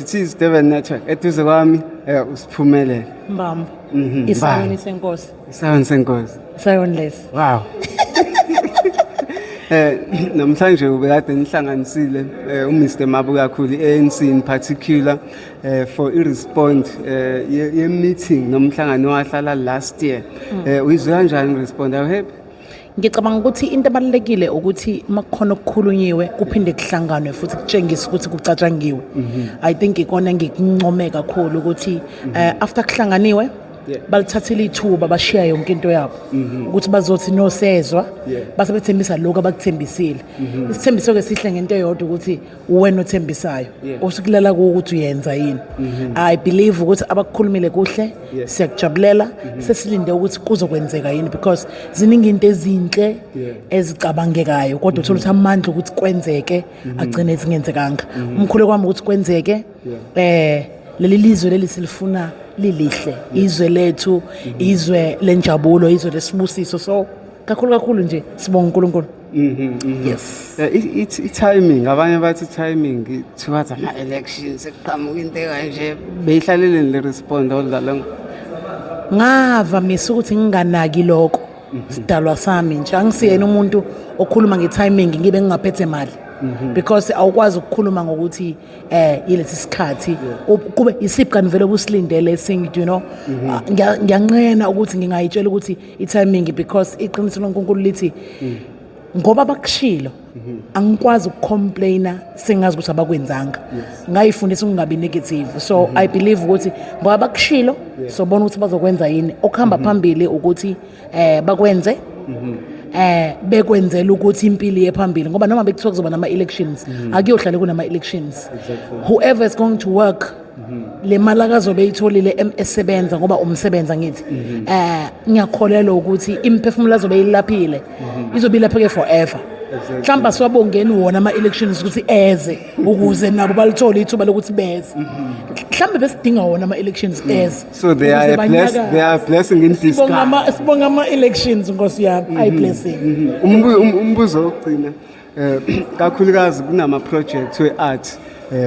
It is Durban Network. Eduze kwami uSiphumelele. Mbambo. Isayoni senkosi. Isayoni senkosi. Isayoni lesi. Wow. Namhlanje ubekade nihlanganisile uMr Mabukakhulu, ANC in particular, for i-respond ye meeting nomhlangano wahlala last year. Uyizwe kanjani respond? Are you happy? Ngicabanga ukuthi into ebalulekile ukuthi makukhona okukhulunyiwe kuphinde kuhlanganwe futhi kutshengise ukuthi kucatshangiwe. I think ikona engikuncome kakhulu ukuthi after kuhlanganiwe balithathile ithuba, bashiya yonke into yabo ukuthi bazothi nosezwa base bethembisa lokhu abakuthembisile. Isithembiso ke sihle ngento eyodwa, ukuthi wena othembisayo osukulela kuwo ukuthi uyenza yini. I believe ukuthi abakukhulumile kuhle, siyakujabulela, sesilinde ukuthi kuzokwenzeka yini, because ziningi into ezinhle ezicabangekayo, kodwa uthola ukuthi amandla ukuthi kwenzeke agcine zingenzekanga. Umkhuleko wami ukuthi kwenzeke. Leli lizwe leli silifuna lilihle, izwe lethu, izwe lenjabulo, izwe lesibusiso. So kakhulu kakhulu nje sibonga uNkulunkulu. Yes. I-timing, abanye bathi timing towards ama-elections ekuqhamuka into ekanje. Beyihlaleleni le respond all along? Ngavamisa ukuthi nginganaki lokho, sidalwa sami nje. Angisiyena umuntu okhuluma nge-timing ngibe ngingaphethe mali, because awukwazi ukukhuluma ngokuthi yilesi sikhathi kube isiphi kanti vele kusilindele esinye. Ah, ngiyanqena ukuthi ngingayitshela ukuthi i-timing, because iqiniso loNkulunkulu lithi ngoba bakushilo angikwazi ukucomplaina sengazi ukuthi abakwenzanga. Ngayifundisa ukungabi negative, so I believe ukuthi ngoba bakushilo, sobona ukuthi bazokwenza yini. Okuhamba phambili ukuthi bakwenze, bekwenzela ukuthi impilo iye phambili, ngoba noma bekuthiwa kuzoba nama elections, akuyohlale kunama elections. Whoever is going to work, le mali akazobe eyitholile esebenza, ngoba umsebenza ngithi ngiyakholelwa ukuthi imiphefumulo azobe ilaphile izobe ilapheke forever. Mhlawumbe asiwabongeni wona ama-elections ukuthi eze ukuze nabo balithole ithuba lokuthi beze. Mhlawumbe besidinga wona ama-elections eze So they are ukuze they are a blessing in Sibonga disguise. sibonga ama-elections, nkosi yami, ayi-blessing. Umbuzo wokugcina, kakhulukazi kunama projects we-art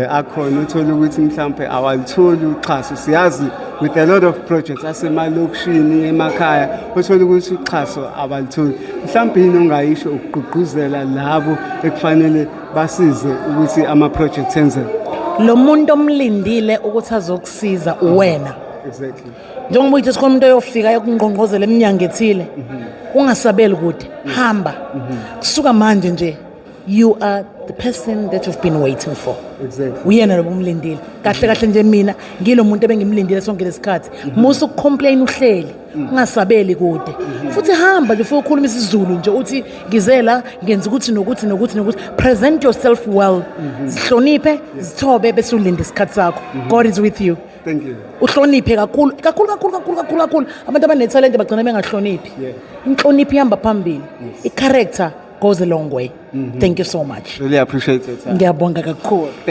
akhona, uthola ukuthi mhlambe awalitholi uxhaso. Siyazi with a lot of projects asemalokishini, emakhaya, uthola ukuthi uxhaso abalitholi. Mhlambe yini ongayisho ukugqugquzela labo ekufanele basize ukuthi ama projects enzeke? Lo muntu omlindile ukuthi azokusiza uwena. Njengoba uyithi sikhona umuntu oyofika ayokungqongqozela eminyango ethile, ungasabeli kude, hamba kusuka manje nje. You are the person that you've been waiting for. Uyena lo umlindile kahle kahle nje. Mina ngilo muntu ebengimlindile sonke lesikhathi. Musa ukucomplain uhleli, ungasabeli kude futhi. Hamba nje ufike ukhuluma isiZulu nje, uthi ngize la ngenza ukuthi nokuthi nokuthi nokuthi. Present yourself well, zihloniphe, zithobe, bese ulinde isikhathi sakho. God is with you. Thank you. Uhloniphe kakhulu kakhulu kakhulu kakhulu kakhulu kakhulu. Abantu abanethalente bagcina bengahloniphi. Inhlonipho ihamba phambili. I-character goes a long way. Thank you so much. Really appreciate your time. Ngiyabonga kakhulu.